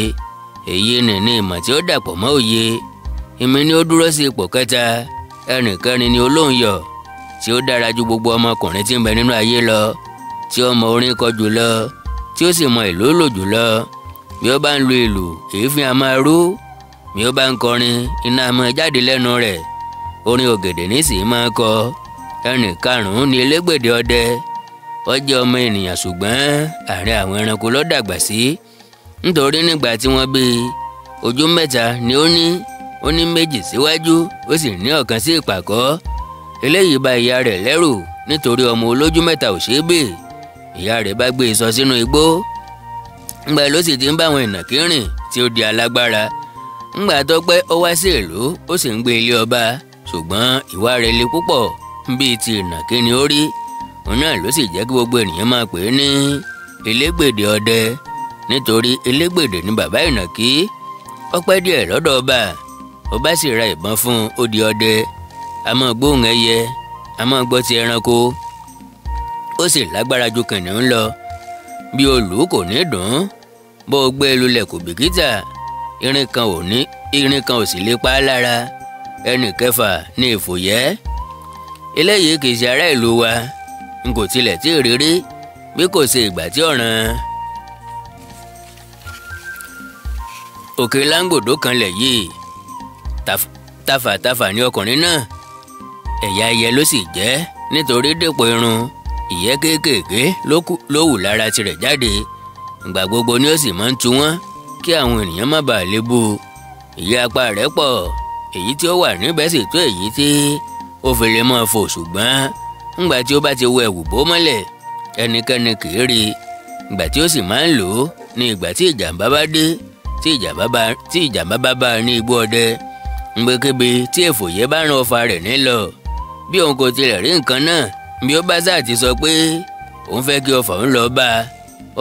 Èyí ni ní ìmọ̀ tí ó dàpọ̀ mọ́ òye. Èmi ni ó dúró sí ipò kẹta. Ẹnìkẹrin ni Olóhunyọ̀ tí ó dára ju gbogbo ọmọkùnrin tí ń bẹ nínú ayé lọ, tí ó mọ orin kọ jùlọ, tí ó sì mọ ìlú lò jùlọ. Bí ó bá ń lu ìlù, èéfín a máa rú. Bí ó bá ń kọrin, iná a máa jáde lẹ́nu rẹ̀. Orin ògèdè nísìí máa kọ. Ẹnì karùn-ún ni Elégbèdè ọdẹ. Ó jẹ́ ọmọ ènìyàn ṣùgbọ́n àárín àwọn ẹranko ló dàgbà sí. Nítorí nígbà tí wọ́n bí i, ojú 3 ni ó ní, ó ní 2 síwájú, ó sì ní ọ̀kan sí ìpàkọ́. Eléyìí bà ìyá rẹ̀ lẹ́rù nítorí ọmọ olójú mẹ́ta ò ṣeé bè. Ìyá rẹ̀ bá gbé e sọ sínú igbó. Ńgbà ló sì ti ń bá àwọn ìnàkí rìn tí ó di alágbára. Ńgbà tó pẹ́ ó wá sí ìlú, ó sì ń gbé ilé ọba, ṣùgbọ́n ìwà rẹ̀ le púpọ̀ bíi ti ìnàkí ni ó rí. Òun náà ló sì jẹ́ kí gbogbo ènìyàn máa pè é ní elégbèdè ọdẹ, nítorí elégbèdè ni bàbá ìnàkí. Ó pẹ́ díẹ̀ lọ́dọ̀ ọba, ọba sì ra ìbọn fún un, ó di ọdẹ. A máa gbóhùn ẹyẹ, a máa gbọ́ ti ẹranko, ó sì lágbára ju kìnìún lọ. Bí olù kò ní dùn ún, bó o gbé lulẹ̀ kò bìkítà, irin kan ò sì lè pa á lára. Ẹnì kẹfà ní ìfòyẹ́. Eléyìí kì í ṣe ará ìlú wa, n kò tilẹ̀ tí ì rírí bí kò ṣe ìgbà tí ọ̀ràn Òkè Láńgbòdo kanlẹ̀ yìí. Tafàtafà ni ọkùnrin náà, ẹ̀yà ẹyẹ ló sì jẹ́, nítorí dèpò irun ìyẹ́ kéékèèké ló wù lára tirẹ̀ jáde. Ìgbà gbogbo ni ó sì máa ń tu wọ́n kí àwọn ènìyàn má bàa lè bú. Ìyẹ́ apá rẹ̀ pọ̀, èyí tí ó wà níbẹ̀ sì tó èyí tí ó fi lè máa fò, ṣùgbọ́n ńgbà tí ó bá ti wọ ẹ̀wù bó mọ́lẹ̀ ẹnikẹ́ni kì í rí. Ìgbà tí ó sì máa ń lò ó ní ìgbà tí ìjàmbá bá dé, tí ìjàmbá bá bá a ní igbó ọdẹ. Ngbẹ́kẹ́be tí èfòyẹ́ bá rán ọfà rẹ̀ nílọ, bí òun kò tilẹ̀ rí nǹkan náà, bí ó bá sáà ti sọ pé òun fẹ́ kí ọfà òun lọ bá a,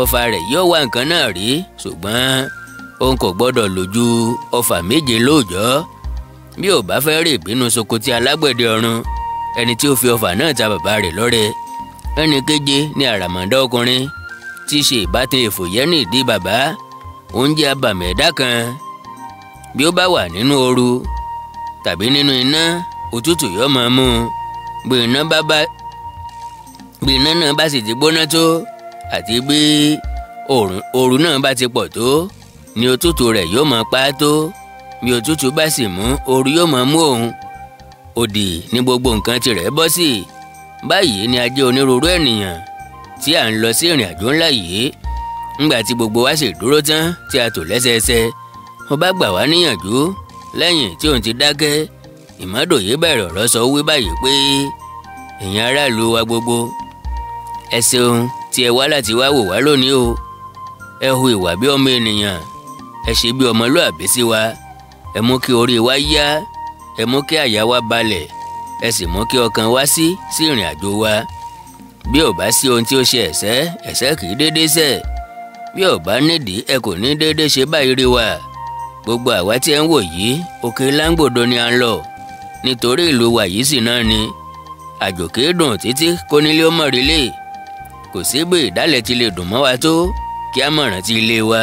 ọfà rẹ̀ yóò wá nǹkan náà rí, ṣùgbọ́n òun kò gbọ́dọ̀ lò ju ọfà 7 lóòjọ́. Bí ò bá fẹ́ rí ìbínú Sokoti alágbẹ̀dẹ ọ̀run, ẹni tí ó fi ọfà náà ta bàbá rẹ̀ lọ́rẹ. Ẹnì keje ni àràmàǹdà ọkùnrin tí í ṣe ìbátan èfòyẹ́ ní ìdí bàbá. Òun jẹ́ abàmì ẹ̀dá kan. Bí ó bá wà nínú ooru tàbí nínú iná, òtútù yóò máa mú un. Bí iná náà bá sì ti gbóná tó àti bí ooru náà bá ti pọ̀ tó ni òtútù rẹ̀ yóò máa pa á tó. Bí òtútù bá sì mú, ooru yóò máa mú òun. Òdì ní gbogbo nǹkan tirẹ̀ bọ́ sí. Báyìí ni a jẹ́ onírúurú ènìyàn tí à ń lọ sí ìrìn àjò ńlá yìí. Ńgbà tí gbogbo wa sì dúró tán tí a tò lẹ́sẹẹsẹ, ọba gbà wá níyànjú. Lẹ́yìn tí òun ti dákẹ́, Ìmọ́dòye bẹ̀rẹ̀ ọ̀rọ̀ sọ wí báyìí pé ẹ̀yin aráàlú wa gbogbo, ẹ ṣeun tí ẹ wá láti wá wò wá lónìí o. Ẹ hu ìwà bí ọmọ ènìyàn, ẹ ṣe bí ọmọlúàbí sí wa, ẹ mú kí orí wa yá, ẹ mú kí àyà wa balẹ̀, ẹ sì mú kí ọkàn wa sí sí ìrìn àjò wa. Bí ò bá sí ohun tí ó ṣe ẹ̀ṣẹ̀, ẹ̀ṣẹ̀ kì í dédé ṣẹ̀. Bí ò bá nídìí, ẹ kò ní dédé ṣe báyìí rí wa. Gbogbo àwa tí ẹ ń wò yìí, Òkè Láńgbòdo ni à ń lọ, nítorí ìlú wa yìí sì náà ni. Àjò kì í dùn títí kó nílé ó mọ̀ rílé. Kò sí bí ìdálẹ̀ ti lè dùn mọ́ wa tó kí á mọ̀ rántí ilé wa.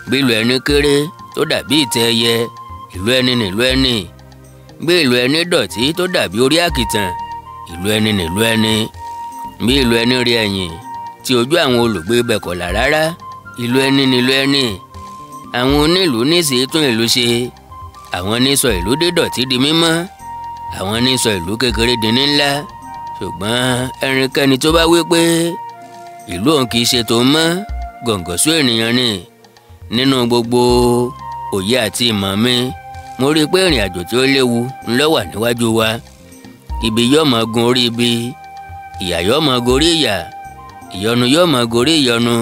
Bí ìlú ẹni kéré tó dàbí ìtẹ́ ẹyẹ, ìlú ẹni nílùú ẹni. Bí ìlú ẹni dọ̀tí tó dàbí orí àkìtàn, ìlú ẹni nílùú ẹni. Bí ìlú ẹni rí ẹ̀yìn tí ojú àwọn olùgbé ibẹ̀ kò là rárá, ìlú ẹni nílùú ẹni. Àwọn onílùú níṣìí tún ìlú ṣe, àwọn ní sọ ìlú dídọ̀tí di mímọ́, àwọn ní sọ ìlú kékeré di ní ńlá. Ṣùgbọ́n ẹnikẹ́ni tó bá wí pé ìlú òun kì í ṣe tòun mọ́, gọ̀ǹgọ̀sú ènìyàn ni. Nínú gbogbo òye àti ìmọ̀ mi, mo rí i pé ìrìn àjò tí ó léwu ńlọ wà níwájú wa. Ibi yóò máa gun orí ibi, ìyà yóò máa gorí ìyà, ìyọnu yóò máa gorí ìyọnu.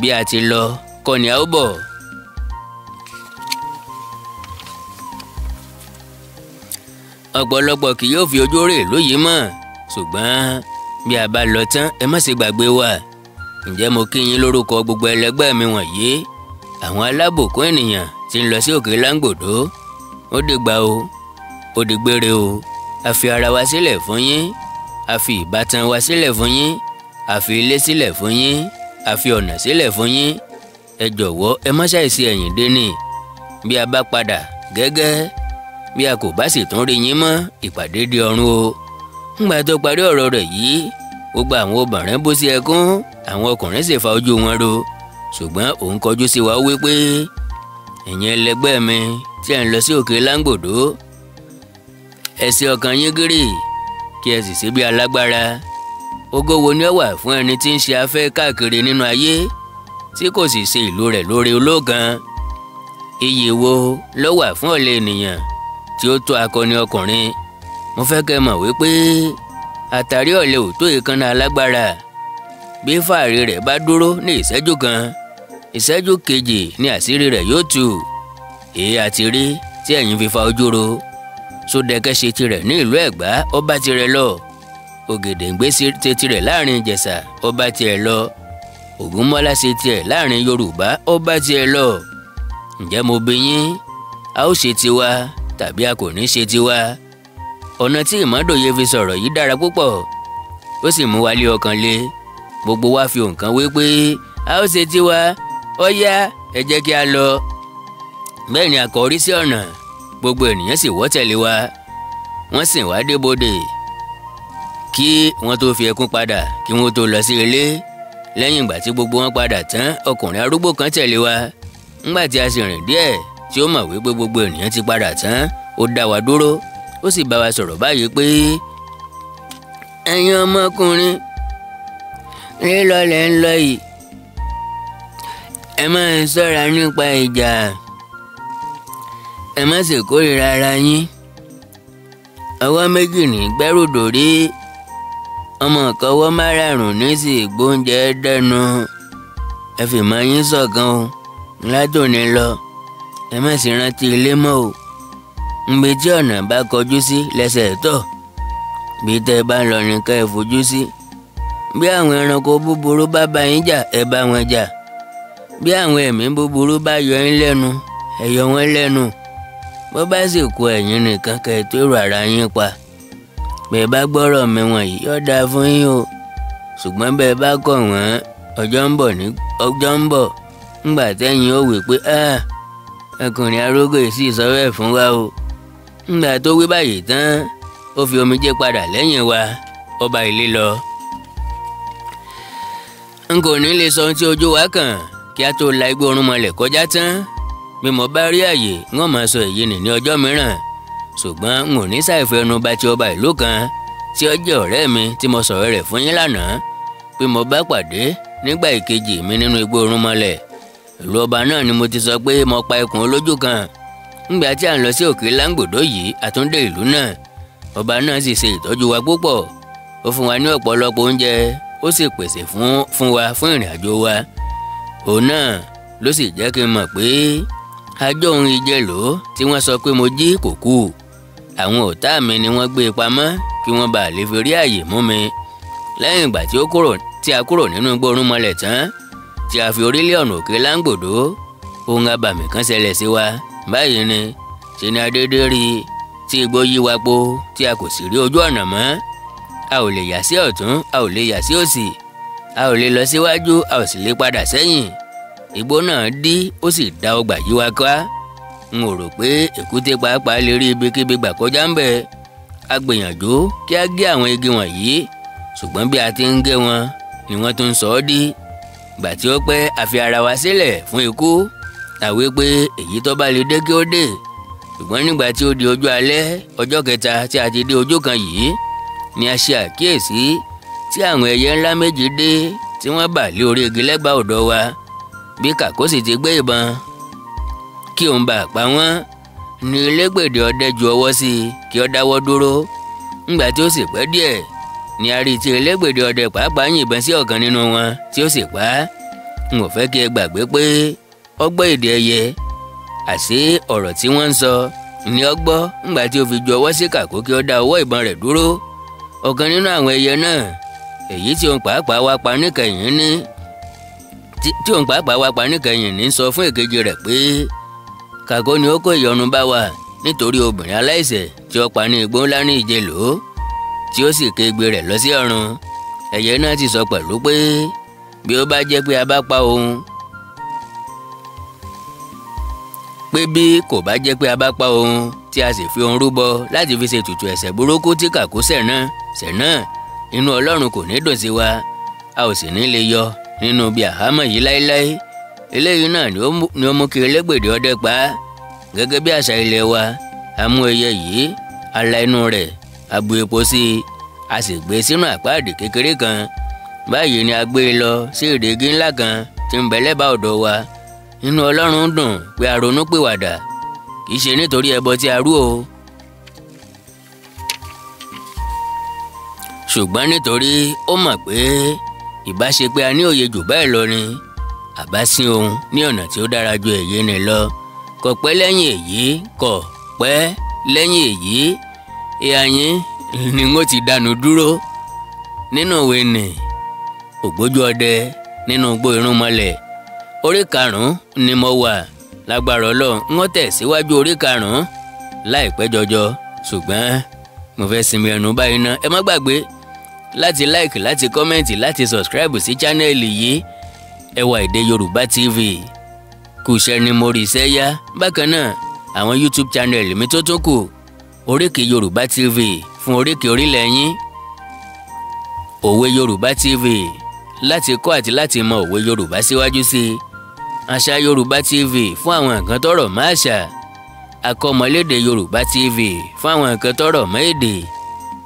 Bí a ti lọ kọ́ ni a ó bọ̀. Ọ̀pọ̀lọpọ̀ kì yóò fi ojú rí ìlú yìí mọ́, ṣùgbọ́n bí a bá lọ tán, ẹ má ṣe gbàgbé wa. Ǹjẹ́ mo kí yín lórúkọ gbogbo ẹlẹgbẹ́ mi wọ̀nyí, àwọn alábòkún ènìyàn tí ń lọ sí Òkè Láńgbòdo. Ó dìgbà o, ó dìgbére o. A fi ara wa sílẹ̀ fún yín, a fi ìbátan wa sílẹ̀ fún yín, a fi ilé sílẹ̀ fún yín, a fi ọ̀nà sílẹ̀ fún yín. Ẹ jọ̀wọ́ ẹ má ṣàìsí ẹ̀yìn dé ní. Bí a bá padà gẹ́gẹ́, bí a kò bá sì tún rí yín mọ́, ìpàdé di ọ̀run o. Ńgbà tó parí ọ̀rọ̀ rẹ̀ yìí, gbogbo àwọn obìnrin bú sí ẹkún, àwọn ọkùnrin sì fa ojú wọn ro. Ṣùgbọ́n òun kọjú sí wa wí pé ẹ̀yin ẹlẹgbẹ́ mi tí ẹ̀ ń lọ sí Òkè Láńgbòdo, ẹ ṣe ọkàn yín gírì kí ẹ sì ṣe bí alágbára. Ògo wo ni ó wà fún ẹni tí ń ṣe afẹ́ káàkiri nínú ayé tí kò sì ṣe ìlú rẹ̀ lóore ológan? Iyì wo ló wà fún ọ̀lẹ ènìyàn tí ó tó akọni ọkùnrin? Mo fẹ́ kẹ́ mọ̀ wípé àtàrí ọ̀lẹ ò tó èékánná alágbára. Bí fàárì rẹ̀ bá dúró ní ìṣẹ́jú kan, ìṣẹ́jú kejì ni àṣírí rẹ̀ yóò tú. Èyí àti rí tí ẹ̀yin fi fa ojú ro. Sódẹ̀kẹ́ ṣe tirẹ̀ ní ìlú Ẹ̀gbá, ó bá tirẹ̀ lọ. Ògèdèǹgbé ṣe tirẹ̀ láàrin Ìjẹ̀ṣà, ó bá tiẹ̀ lọ. Ògúnmọ́lá ṣe tiẹ̀ láàrin Yorùbá, ó bá tiẹ̀ lọ. Ǹjẹ́ mo bi yín, a ó ṣe tiwa tàbí a kò ní ṣe tiwa? Ọ̀nà tí Ìmọ́dòye fi sọ̀rọ̀ yìí dára púpọ̀, ó sì mú wa lé ọkàn le. Gbogbo wa fi nǹkan wé pé a ó ṣe tiwa, ó yá, ẹ jẹ́ kí a lọ. Bẹ́ẹ̀ ni a kọrí sí ọ̀nà, gbogbo ènìyàn sì wọ́ tẹ̀lé wa. Wọ́n sì wá débodè kí wọ́n tó fi ẹkún padà kí wọ́n tó lọ sí ilé. Lẹ́yìn ìgbà tí gbogbo wọn padà tán, ọkùnrin arúgbó kan tẹ̀lé wa. Ńgbà tí a sì rìn díẹ̀ tí ó mọ̀ wípé gbogbo ènìyàn ti padà tán, ó dá wa dúró, ó sì bá wa sọ̀rọ̀ báyìí pé ẹ̀yin ọmọkùnrin, lílọ lẹ̀ ń lọ yìí, ẹ máa ṣọ́ra nípa ìjà, ẹ má sì kórìíra ara yín. Ọwọ́ méjì ní gbẹ́rù dòrí, ọmọ kọwọ́ márààrún ní sì gbóúnjẹ dẹnu. Ẹ fi mọ́ yín ṣọ̀kan o, látòní lọ, ẹ má sì rántí ilé mọ́ o. Nbi tí ọ̀nà bá kọjú sí lẹ́sẹ̀ tọ̀, bí tẹ́ ẹ bá ń lọ ní ká ẹ fojú sí. Bí àwọn ẹranko búburú bá bá yín jà, ẹ bá wọn jà. Bí àwọn ẹ̀mí búburú bá yọ yín lẹ́nu, ẹ yọ wọ́n lẹ́nu. Bó bá sì kù ẹ̀yin nìkan kẹ́ ẹ tó èrò ara yín pa. Bẹ́ẹ̀ bá gbọ́rọ̀ mi wọ̀nyí, yóò dáa fún yín o. Ṣùgbọ́n bẹ́ẹ̀ bá kọ̀ wọ́n, ọjọ́ ń bọ̀ ńgbà tẹ́yìn ó wí pé ọkùnrin arógó yìí sì sọ bẹ́ẹ̀ fún wa o. Ńgbà tó wí báyìí tán, ó fi omijé padà lẹ́yìn wa, ó bá ilé lọ. N kò ní lè sọ ohun tí ojú wa kàn kí a tó la igbó orun mọ́lẹ̀ kọjá tán. Bí mo bá rí àyè, n ó máa sọ èyí nì ní ọjọ́ mìíràn. Ṣùgbọ́n n ò ní ṣàìfẹnu bà ti ọba ìlú kan tí ó jẹ́ ọ̀rẹ́ mi tí mo sọ̀rọ̀ rẹ̀ fún yín lánàá pé mo bá pàdé nígbà ìkejì mi nínú igbó orun mọ́lẹ̀. Ìlú ọba náà ni mo ti sọ pé mo pa ẹkùn olójú kan. Nígbà tí à ń lọ sí òkè Láńgbòdo yìí, àtúndé ìlú náà. Ọba náà sì ṣe ìtọ́jú wa púpọ̀. Ó fún wa ní ọ̀pọ̀lọpọ̀ oúnjẹ, ó sì pèsè fún wa fún ìrìn àjò wa. Òun náà ló sì jẹ́ kí n mọ̀ pé ajọ́ ohun ìjẹlò tí wọ́n sọ pé mo jí kò kú. Àwọn ọ̀tá mi ni wọ́n gbé e pamọ́ kí wọ́n bàa lè fi rí àyè mú mi. Lẹ́yìn ìgbà tí a kúrò nínú igbó orúnmọlẹ̀ tán, tí a fi orílẹ̀ ọ̀nà òkè Láńgbòdo, ohun abàmì kan ṣẹlẹ̀ sí wa. Báyìí ni ṣe ni adédé rí tí igbó yí wa po tí a kò sì rí ojú ọ̀nà mọ́. A ò lè yà sí ọ̀tún, a ò lè yà sí òsì, a ò lè lọ síwájú, a ò sì lè padà sẹ́yìn. Igbó náà dí, ó sì dá ọgbà yí wa ká. N ò rò pé èkúté pàápàá lè rí ibikíbi gbà kọjá ń bẹ̀. A gbìyànjú kí a gé àwọn igi wọ̀nyí, ṣùgbọ́n bí a ti ń gé wọn ni wọ́n tún ń sọ ọ́ dí. Gbà tí ó pẹ́, a fi ara wa sílẹ̀ fún ikú. Àwí pé èyí tó bá lè dé kí ó dé. Ṣùgbọ́n nígbà tí ó di ojú alẹ́ ọjọ́ kẹta tí a ti dé ojú kan yìí ni a ṣe àkíyèsí tí àwọn ẹyẹ ńlá méjì dé tí wọ́n bà lé orí igi lẹ́gbàá ọ̀dọ̀ wa. Bí Kàkó sì ti gbé ìbọn kí òun bá pa wọ́n, ní elégbèdè ọdẹ ju ọwọ́ sí i kí ó dáwọ́ dúró. Ńgbà tí ó sì pẹ́ díẹ̀ ni a rí tí elégbèdè ọdẹ pàápàá yìnbọn sí ọ̀kan nínú wọn tí ó sì pa á. N ò fẹ́ kí ẹ gbàgbé pé ọgbọ́ èdè ẹyẹ, àṣé ọ̀rọ̀ tí wọ́n ń sọ ni ó gbọ́ ńgbà tí ó fi ju ọwọ́ sí Kàkó kí ó dá ọwọ́ ìbọn rẹ̀ dúró. Ọ̀kan nínú àwọn ẹyẹ náà, èyí tí òun pàápàá wá pa níkẹyìn ní tí òun pàápàá wá pa níkẹyìn ní sọ fún èkejì rẹ̀ pé Kàkó ni ó kó ìyọnu bá wa nítorí obìnrin aláìṣẹ̀ tí ó pa ní igbó ńlá ní Ìjẹ̀ló, tí ó sì ké igbe rẹ̀ lọ sí ọ̀run. Ẹyẹ náà ti sọ pẹ̀lú pé bí ó bá jẹ́ pé a bá pa òun, pé bí kò bá jẹ́ pé a bá pa òun tí a sì fi òun rúbọ láti fi ṣètùtù ẹ̀ṣẹ̀ burúkú tí Kàkó ṣẹ̀ náà, inú Ọlọ́run kò ní dùn sí wa, a ò sì ní lè yọ nínú bí àhámọ́ yìí láéláé. Eléyìí náà ni ó mú kí elégbèdè ọdẹ pa á. Gẹ́gẹ́ bí àṣà ilẹ̀ wa, a mú ẹyẹ yìí, a la inú rẹ̀, a bu epo sí i, a sì gbé sínú àpáàdì kékeré kan. Báyìí ni a gbé e lọ sí ìdégí ńlá kan tí ń bẹ lẹ́bàá ọ̀dọ̀ wa. Inú Ọlọ́run dùn pé a ronú pìwàdà, kì í ṣe nítorí ẹbọ tí a rú o. Ṣùgbọ́n nítorí ó mọ̀ pé ìbáṣepé a ní òye jù bẹ́ẹ̀ lọ ni, àbá sin òun ní ọ̀nà tí ó dára ju èyí ni lọ. Kò pẹ́ lẹ́yìn èyí, kò pẹ́ lẹ́yìn èyí, ìhà yín ni wọ́n ti dánu dúró nínú ìwé nì Ògbójú Ọdẹ nínú igbó irúnmọlẹ̀. Orí karùn-ún ni mo wà. Lágbára Ọlọ́run, wọ́n tẹ̀ síwájú orí karùn-ún láìpẹ́ jọjọ, ṣùgbọ́n mo fẹ́ sinmi ẹnu báyìí ná. Ẹ má gbàgbé láti like, láti comment, láti subscribe sí channel yìí, Ẹwà Èdè Yorùbá TV. Kùsẹ́ ni mo rí iṣẹ́ yá. Bákan náà, àwọn YouTube channel mi tó tún kù, Oríkì Yorùbá TV fún oríkì orílẹ̀ yín, Òwe Yorùbá TV láti kọ́ àti láti mọ òwe Yorùbá síwájú sí i, Àṣà Yorùbá TV fún àwọn nǹkan tọ́rọ̀ mọ́ àṣà, Akọ́mọlédè Yorùbá TV fún àwọn nǹkan tọ́rọ̀ mọ́ èdè,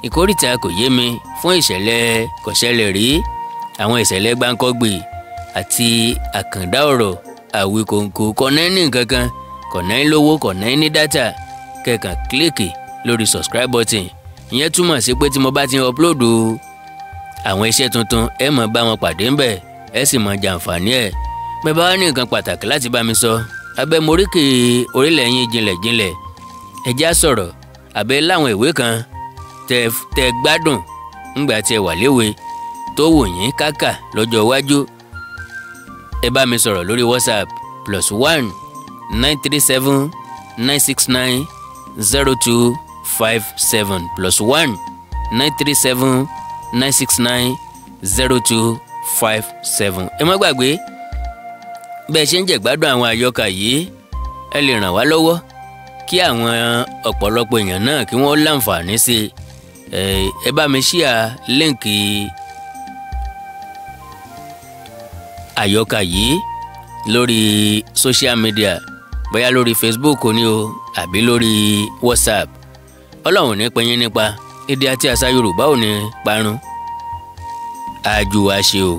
Ìkórìtà Kò Yé Mi fún ìṣẹ̀lẹ̀ kò ṣẹlẹ̀ rí, àwọn ìṣẹ̀lẹ̀ gbáǹkọ́gbè àti àkàndá ọ̀rọ̀ Àwíkòǹkò. Kọ̀nà ní nǹkankan, kọ̀nà lówó, kọ̀nà ní data. Kẹ̀kàn click lórí subscribe button. Ìyẹn túmọ̀ sí pé tí mo bá ti upload àwọn iṣẹ́ tuntun, ẹ máa bá wọn pàdé ńbẹ̀, ẹ sì máa jàǹfààní ẹ̀. Bẹ́ẹ̀ bá wá ní nǹkan pàtàkì láti bá mi sọ, abẹ́ moríkì orílẹ̀ yín jinlẹ̀jinlẹ̀, ẹ já sọ̀rọ̀, àbẹ́ láwọn ìwé kan tẹ gbádùn ńgbà tí ẹ wà léwe tó wù yín kákà lọ́jọ́ iwájú, ẹ bá mi sọ̀rọ̀ lórí WhatsApp +1 937 969 0257, +1 937 969 0257. Ẹ má gbàgbé, bẹ́ẹ̀ ṣe ń jẹ̀gbádùn àwọn àyọkà yìí, ẹ lè ràn wá lọ́wọ́ kí àwọn ọ̀pọ̀lọpọ̀ èèyàn náà kí wọ́n láǹfààní sí i. Ẹ bá mi share link àyọkà yìí lórí social media, bóyá lórí Facebook ni o àbí lórí WhatsApp. Ọlọ́run ò ní pín yín nípa, èdè àti àṣà Yorùbá ò ní parun. Àjù àṣe o.